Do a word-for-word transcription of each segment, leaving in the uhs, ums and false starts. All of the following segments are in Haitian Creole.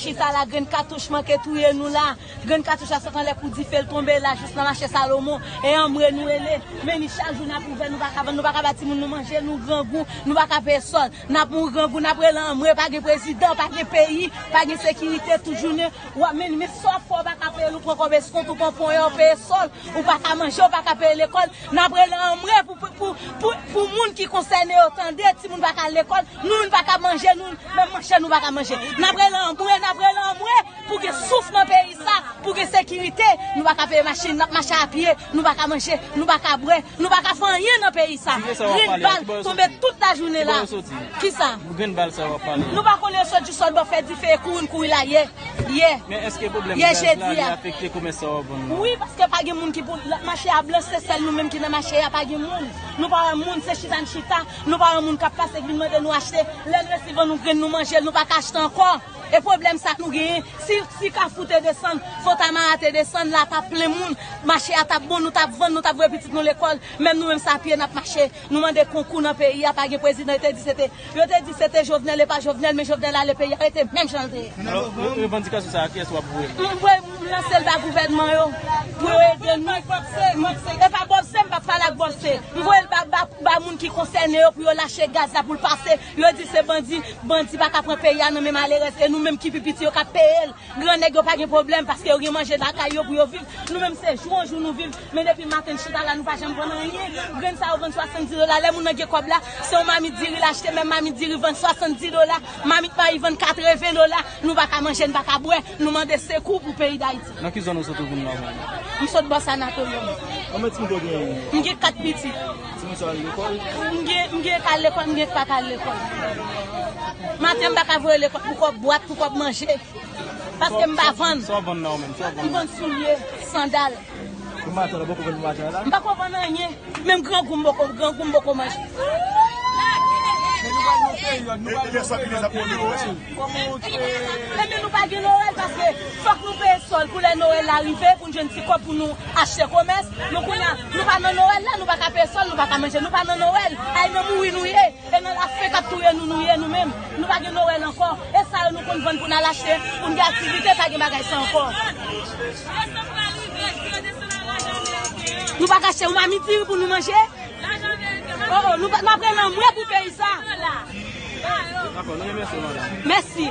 Chita la, grenn katouch manke touye nou la. Grenn katouch la sot anlè kou dife, l tonbe la, jis nan mache Salomon. E anmwe nou rele. Men ni chak jou n ap ouvè, nou pa ka vann, nou pa ka ba timoun nou manje, nou grangou, nou pa ka peye sòl. N ap mouri grangou, n ap rele anmwe, pa gen prezidan, pa gen peyi, pa gen sekirite, tout jounen. W ap, men, men sa w ap fè, w pa ka peye l, ou pran kòb eskont, ou pran ponyè, w peye sòl, ou pa ka manje, ou pa ka peye lekòl. N ap rele anmwe pou, pou, pou, pou, pou moun ki konsène yo tande, timoun pa ka al lekòl, nou, nou pa ka manje, nou, menm manje, nou pa ka manje. N ap rele anmwe, n ap rele anmwe pou gen souf nan peyi sa, pou gen sekirite. Nou pa ka peye machin, n ap mache a pye, nou pa ka manje, nou pa ka bwè, nou pa ka fè anyen nan peyi sa. Grenn bal tonbe tout lajounen la. Kisa? Grenn bal sa w ap pale. Nou pa konnen yo sot di sòt bò fè dife e kouri n kouri la ye. Ye. Men èske pwoblèm gaz la li afekte komès sa w ap vann nan? Wi, paske pa gen moun ki pou mache a blanch, se sèl nou menm ki nan mache a, pa gen moun. Nou pa wè moun, se chita n chita. Nou pa wè moun k ap pase k vin mande nou achte. Lè n resi vann nou grenn nou manje l, nou pa ka achte ankò. E pwoblèm sa nou genyen, si, si Kafou te desann, Fontamara te desann, la t ap plen moun, mache a t ap bon, nou t ap vann, nou t ap voye pitit nou lekòl, menm nou menm sa pye n ap mache. Nou mande konkou nan peyi a, pa gen prezidan, yo te di se te, yo te di se te Jovenel e pa Jovenel, men Jovenel ale peyi a rete menm jan l te ye. Alò, re- revandikasyon sa a, kiyès w ap voye l? M voye, m lanse l ba gouvènman yo, pou yo ede nou. E pa Bòb Se, m p ap pale ak Bòb Se. M voye l ba, ba, ba moun ki konsène yo pou yo lache gaz la pou l pase. Yo di se bandi, bandi pa ka pran peyi a nan men malerèz, e nou menm ki pi piti yo k ap peye l. Gran nèg yo pa gen pwoblèm paske yo gen manje lakay yo pou yo viv. Nou menm se jou an jou nou viv. Men depi maten n chita la, nou pa janm vann anyen. Grenn sa yo vann swasanndis dola. Lè moun nan gen kòb la, se yon mamit diri l achte, menm mamit diri vann swasanndis dola, mamit mayi vann katreven dola. Nou pa ka manje, n pa ka bwè. Nou mande sekou pou peyi Dayiti. Nan ki zòn ou sot ou vin la menm? M sot bò Sanatoryo. Konbyen timoun ou genyen? M gen kat pitit. Timoun sa al lekòl? M gen, m gen k al lekòl, m gen k pa ka al lekòl. Maten m pa ka voye lekòl pou kòb bwat, pou kòb manje. Paske m pa vann. Sa w vann nan ou menm? Sa w vann? M vann soulye, sandal. Pou maten la, ou poko vann pou maten la? M poko vann anyen. Menm grangou m poko, grangou m poko manje. Men nou pral nan peryòd, nou pral nan peryòd de Nwèl. Kòman w te... Ebyen, nou pa gen Nwèl paske fòk nou peye sòl pou lè Nwèl la rive, pou n jwenn ti kòb pou nou achte komès. Men kounye a, nou pa nan Nwèl la, nou pa ka peye sòl, nou pa ka manje, nou pa nan Nwèl. Ay, nan mouri nou ye. E nan lafen k ap touye nou, nou ye nou menm. Nou pa gen Nwèl ankò. E sa yo nou konn vann pou n al achte, pou n gen aktivite, pa gen bagay sa ankò. Nou pa ka achte yon mamit diri pou nou manje. Oh, oh, nou pa, n ap rele anmwe pou peyi sa. Dakò, nou remèsye w, madanm. Mèsi.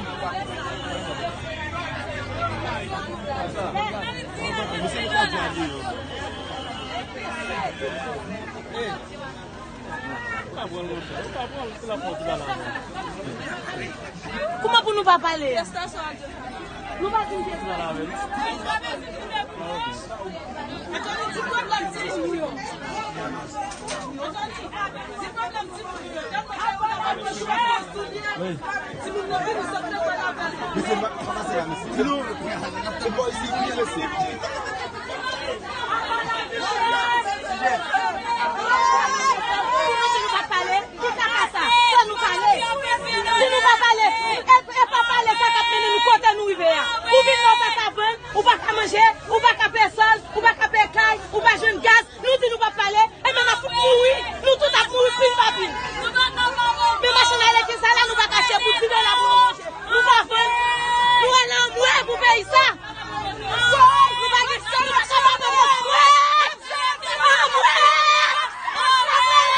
Kouman pou nou pa pale a? Nou pa di m te... Si nou pa pale, ki kaka sa? Sa nou pale? Si nou pa pale, e, e pa pale sa k ap mennen nou kote nou rive a. Ou vin la, ou pa ka vann, ou pa ka manje, ou pa ka peye sòl, ou pa ka peye kay, ou pa jwenn gaz. Nou di nou p ap pale, e men n ap fout mouri. Nou tout ap mouri pil pa pil. Men machann Arlekin sa la, nou pa kache pou di dola pou nou manje. Nou pa vann. Nou al anmwe pou peyi sa. Nou pa gen sòl, nou pa ka vann anmwe. Anmwe! Anmwe! Anmwe! Anmwe!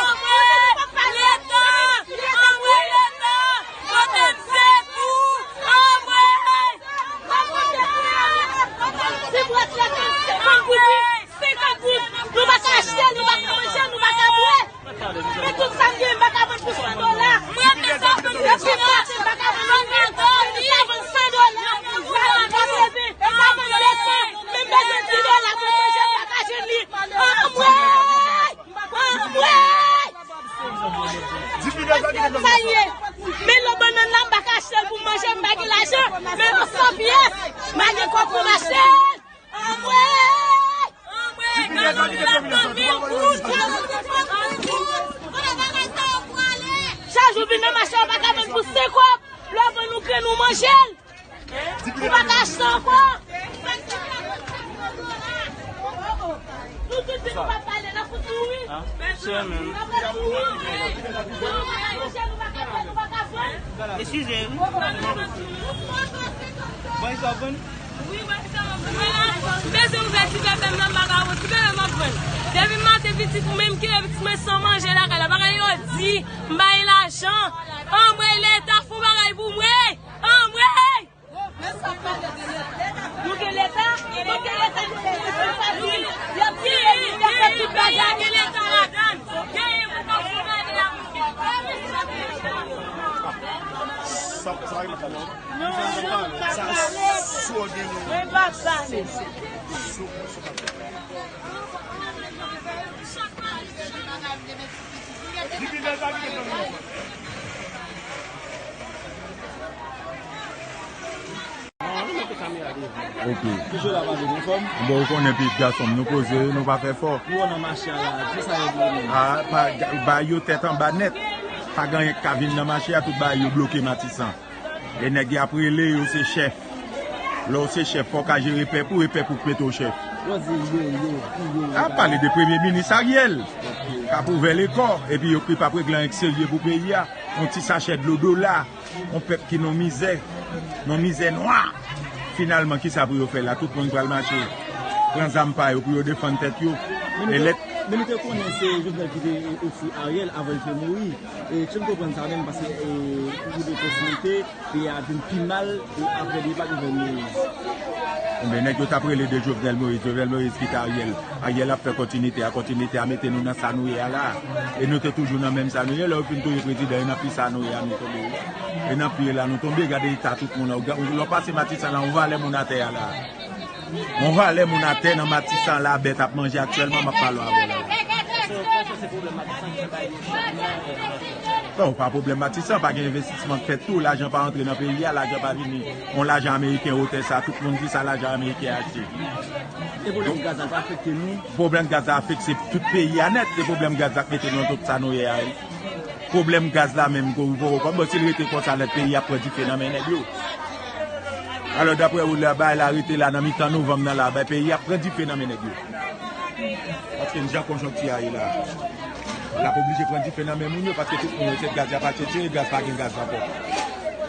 Anmwe! Anmwe! Leta! Anmwe, Leta! Pote m sekou! Anmwe! Senkant goud, wi. Senkant goud. Nou pa ka achte, nou pa ka manje, nou pa ka bwè. Men tout sa m gen, m pa ka vann pou san dola. Depi maten, m pa ka vann anyen. M pa vann san dola. M pa vann katreven. M pa vann de san. Men m bezwen dis dola pou manje, m pa ka jwenn li. Anmwe! Anmwe! Sa ye? Men lo bannann la, m pa ka achte l pou m manje, m pa gen lajan. Men lo san pyès, m pa gen kòb pou m achte l. Anmwe! Anmwe! Gaz la vin ap vann mil goud. Chak jou vin nan mache, w pa ka vann pou senk kòb. Lè w vann, ou grenn, ou manje l. Ou pa ka achte ankò. Eskize, wi. Bon, sa w konn? Wi, bon, sa w konn. M bezwen ouvè ti bèbè m nan, m pa ka ouvè ti bèbè m ap vann. Depi maten, pitit mwen, m kite pitit mwen san manje lakay la. Bagay yo di, m bay lajan. Anmwey, Leta, fè yon bagay pou mwen. Anmwey! Nou gen Leta, nou gen Leta, nou gen Leta, nou gen Leta, y ap tire, y ap fè tout bagay. Gen Leta ladan. Gen pou konfime la. Sa, sa, sa, sou gen nou. Mwen pa pale. Sou, sou pa pale. Ok. Bon, ou konnen pitit gason m, nou poze, nou pa fè fò. Nou nan mache a la, ki sa yo di nou? Ah, pa, ba yo tèt anba nèt. Pa gen anyen k ka vin nan mache a, tout bagay yo bloke Matisan. E nèg y ap rele yo se chèf. Lè w se chèf, fò w ka jere pèp ou, e pèp ou k mete w chèf. Yo di yo, yo, ki yo, yo. A pale de premye minis Ariel, k ap ouvè lekò, epi yo ki p ap regle anyen k serye pou peyi a. Yon ti sachè dlo dola, yon pèp ki nan mizè, nan mizè nwa. Finalman, kisa pou yo fè la? Tout moun pral mache, pran zam pa yo pou yo defann tèt yo. Men nou te, men nou te konnen se Jovenel ki te osi Ariel avan l te mouri. E, chen konprann sa menm, paske, e, pou de posiblite, peyi a vin pi mal, e, apre depa Jovenel Moïse. Enben, nèg yo t ap rele de Jovenel Moïse, Jovenel Moïse kite Ariel. Ariel ap fè kontinite a, kontinite a mete nou nan sa nou ye a la. E nou te toujou nan menm sa nou ye, lè yo fin touye prezidan, e nan pi sa nou ye a nou tonbe. E nan pi la nou tonbe, gade eta tout moun an. Ou ga-, ou, lè w pase Matisan la, yon valè moun atè a la. Yon valè moun atè nan Matisan la, bèt ap manje aktyèlman, m ap pale avè w la. Bon, pa pwoblèm Matisan, pa gen envestisman k fèt tou, lajan pa antre nan peyi a, lajan pa vini. Yon lajan ameriken otè sa, tout moun di sa lajan ameriken achte. E pwoblèm gaz la pa afekte nou? Pwoblèm gaz la afekte tout peyi a nèt, se pwoblèm gaz la k mete nou nan tout sa nou ye a. Pwoblèm gaz la menm, ke ou poko konprann, bon, si l rete konsa, lè peyi ap pran dife nan men nèg yo. Alò, daprè ou, lè bagay la rete la nan mitan novanm nan la, ben, peyi ap pran dife nan men nèg yo. Paske n jan konjonkti a ye la, l ap oblije pran dife nan men moun yo, paske tout moun yo se gaz y ap achte, tire gaz, pa gen gaz ankò.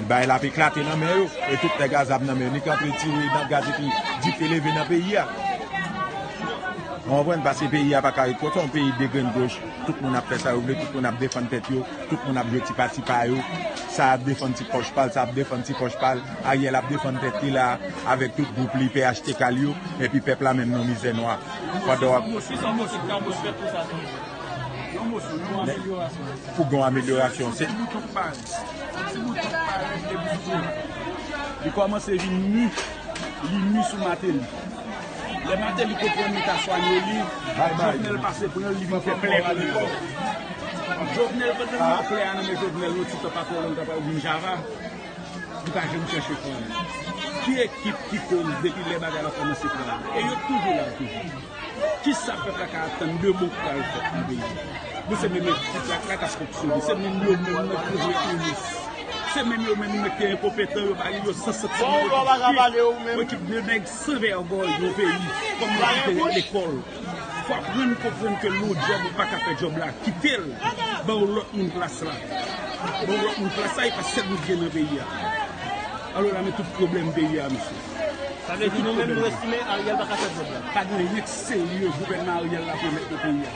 Bagay la ap eklate nan men yo, e tout nèg a zam nan men yo, ni k antre tire nan gaz epi dife leve nan peyi a. Ou konprann? Paske peyi a pa ka ret konsa, yon peyi de grenn goch. Tout moun ap fè sa yo vle, tout moun ap defann tèt yo, tout moun ap jwe ti pati pa yo. Sa ap defann ti pòch pa l, sa ap defann ti pòch pa l. Ariel ap defann tèt li la, avèk tout gwoup li, P H T K l yo, epi pèp la menm nan mizè nwa. Pandan w ap Yon moso, yon moso, yon amelyorasyon. Pou gen yon amelyorasyon, se ti bouton k parèt. Ti bouton k parèt epi sou. Li kòmanse vin mi, li mi sou Martelly. Lè Martelly konprann li ta swanye li, Jovenel pase pran l, li vin fè plè pou li ankò. Jovenel, pandan l nan plè a nan men Jovenel, yon ti tan pa twò lontan, l pral vin Java. Li pa janm chèche fè anyen. Ki ekip ki koz depi lè bagay la kòmanse fè la? E yo toujou la toujou. Kisa pèp la ka atann de bon k pral fèt nan peyi a? Bon, se menm ekip la k la k ap fonksyone. Se menm yo menm nan k bezwen inis. Se menm yo menm nan k enkonpetan, yo pa gen yo san santiman yo kite. Yon ekip de nèg san vègòy yon peyi, kòm yo kite lekòl. Fò aprann konprann ke lè w djòb ou pa ka fè djòb la, kite l. Ban yon lòt moun plas la. Ban yon lòt moun plas la, e pa sèl nou ki gen nan peyi a. Alò la, men tout pwoblèm peyi a, mesye. Sa vle di nou menm nou estime Ariel pa ka fè djòb la. Pa gen anyen k serye gouvènman Ariel la pwomèt nan peyi a.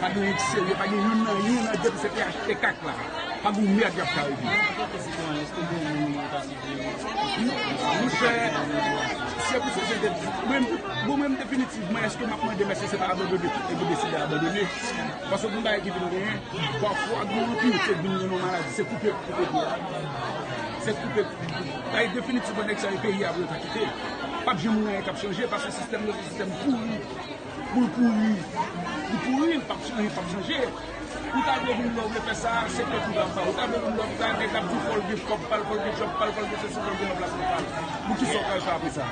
Pa gen anyen k serye, pa gen youn nan youn nan depi se P H T K la. Pa gen yon mèd y ap ka regle. Antanke sitwayen, èske gen yon moun ou ta site? Monchè, se pou sosyete. Mwen, bon, mwen, definitivman, èske m ap mande mèsi, se pa abandone tout nèg yo deside abandone? Paske gen bagay ki vin genyen, pafwa gen yon anpil tèt vin gen yon maladi, se koupe, koupe pye a. Se koupe, koupe. Bagay definitivman, nèg sa yo peyi a pou yo ta kite. P ap janm gen anyen k ap chanje, paske sistèm nan se sistèm pouri. Pou l pouri, li pouri, li p ap chanje, li p ap chanje. Ou ta vle vin la, ou vle fè sa, se pèp ou t ap ba. Ou ta vle vin la, ou ta nèg ap di fò l gen kòb pa l, fò l gen djòb pa l, fò l gen sesi, fò l gen anplasman pa l. Poukisa w pral fè apre sa?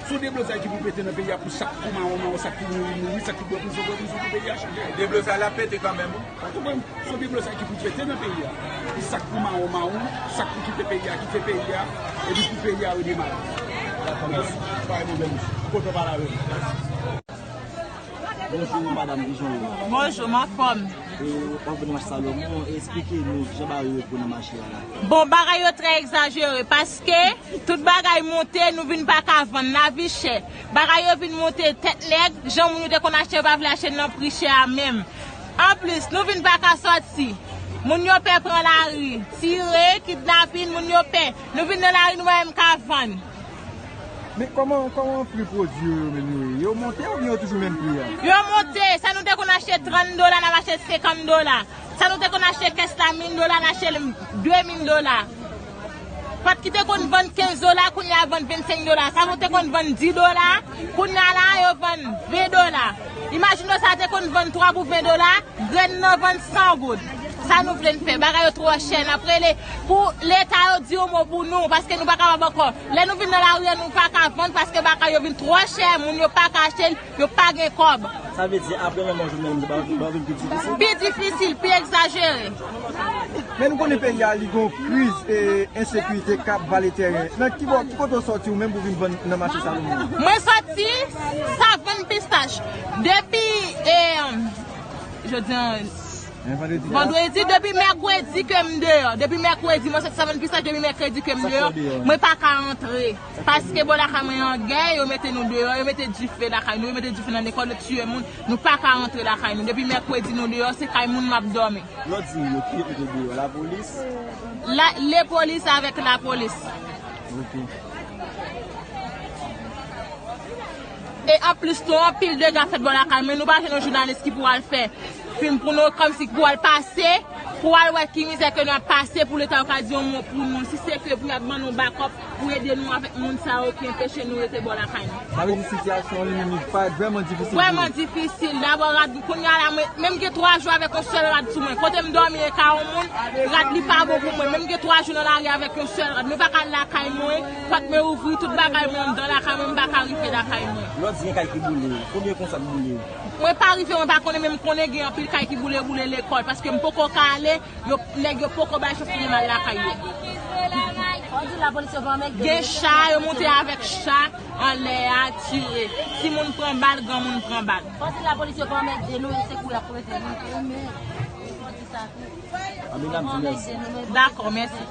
Se yon deblozay ki pou pete nan peyi a pou sa k pou mawon mawon, sa k pou mouri mouri, sa k pou bwè prizon bwè prizon pou peyi a chanje. Deblozay la pete kanmenm wi. Ou konprann? Se yon deblozay ki pou pete nan peyi a. Pou sa k pou mawon mawon, sa k pou kite peyi a kite peyi a, epi pou peyi a redemare. Dakò, mèsi. Pa gen pwoblèm, mesye. Kontan pale avè w. Mèsi. Bonjou, madanm, kijan w ye? Bonjou, m anfòm. E, w ap vin nan mache Salomon, eksplike nou kijan bagay yo ye pou nan mache a la. Bon, bagay yo trè egzajere, paske tout bagay monte, nou vin pa ka vann, lavi chè. Bagay yo vin monte tèt nèg, jan moun yo te konn achte, yo pa vle achte nan pri chè a menm. Anplis, nou vin pa ka sòti. Moun yo pè pran lari, tire, kidnapin, moun yo pè. Nou vin nan lari, nou pa menm ka vann. Men kòman, kòman pri pwodui yo, yo menm yo ye? Yo monte oubyen yo toujou menm pri a? Yo monte. Sa nou te konn achte trant dola, n ap achte senkant dola. Sa nou te konn achte kès la mil dola, n achte l de mil dola. Pat ki te konn vann kenz dola, kounye a vann vennsenk dola. Sa nou te konn vann dis dola, kounye a la yo vann ven dola. Imajine w, sa te konn vann twa pou ven dola, grenn nan vann san goud. Sa nou vle n fè? Bagay yo twò chè. N ap rele pou Leta yo di yon mo pou nou, paske nou pa kapab ankò. Lè nou vin nan lari a, nou pa ka vann paske bagay yo vin twò chè, moun yo pa ka achte l, yo pa gen kòb. Sa vle di, apre lanmò jounen menm, bagay yo vin pi difisil? Pi difisil, pi egzajere. Men nou konnen peyi a, li gon kriz e ensekirite k ap vale teren. Nan ki bò, ki kote w sòti ou menm pou vin vann nan mache Salomon? Mwen sòti Savann Pistach. Depi, e, jodi a, vandredi, depi mèkredi ke m deyò. Depi mèkredi, mwen sòti Savann Pistach, depi mèkredi ke m deyò, mwen pa ka antre. Paske bò lakay mwen an gè, yo mete nou deyò, yo mete dife lakay nou, yo mete dife nan lekòl, yo tiye moun, nou pa ka rantre lakay nou. Depi mèkredi nou deyò, se kay moun m ap dòmi. Lòt di yo ki mete deyò, lapolis? La, lepolis avèk lapolis. Ok. E anplis tou, anpil dega fèt bò lakay mwen, nou pa jwenn yon jounalis ki pou al fè fim pou nou, kòmsi ki pou al pase, pou al wè ki mizè ke nou ap pase, pou Leta yo ka di yon mo pou nou, si se ke pou y ap ban nou bakòp, pou ede nou avèk moun sa yo ki anpeche nou rete bò lakay nou. Sa vle di sitiyasyon an li menm li pa vrèman difisil pou nou? Vrèman difisil. Dabò rad, kounye a la, mwen, menm gen twa jou avèk yon sèl rad sou mwen. Kote m dòmi e ka yon moun, rad li pa bon pou mwen. Menm gen twa jou nan lari avèk yon sèl rad. Mwen pa ka al lakay mwen, pòt mwen ouvri, tout bagay mwen anndan lakay mwen, m pa ka rive lakay mwen. Lè w di gen kay ki boule, konbyen konsa k boule? Mwen pa rive, mwen pa konnen, men m konnen gen anpil kay ki boule, boule lekòl, paske m poko ka ale, yo, nèg yo poko bay chans pou m al lakay yo. Fò di lapolis yo pran mèg de. Gen cha, yo monte avèk cha anlè a, tire. Timoun pran bal, granmoun pran bal. Fò di lapolis yo pran mèg de nou, e se kou y ap prete nou. Fò di sa tou. Anben, n ap di mèsi. Dakò, mèsi.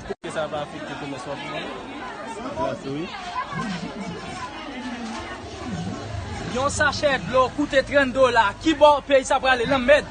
Èske sa va afekte komès w ap fè? Mèsi, wi. Yon sachè dlo koute trant dola. Ki bò peyi sa prale? Lanmèd.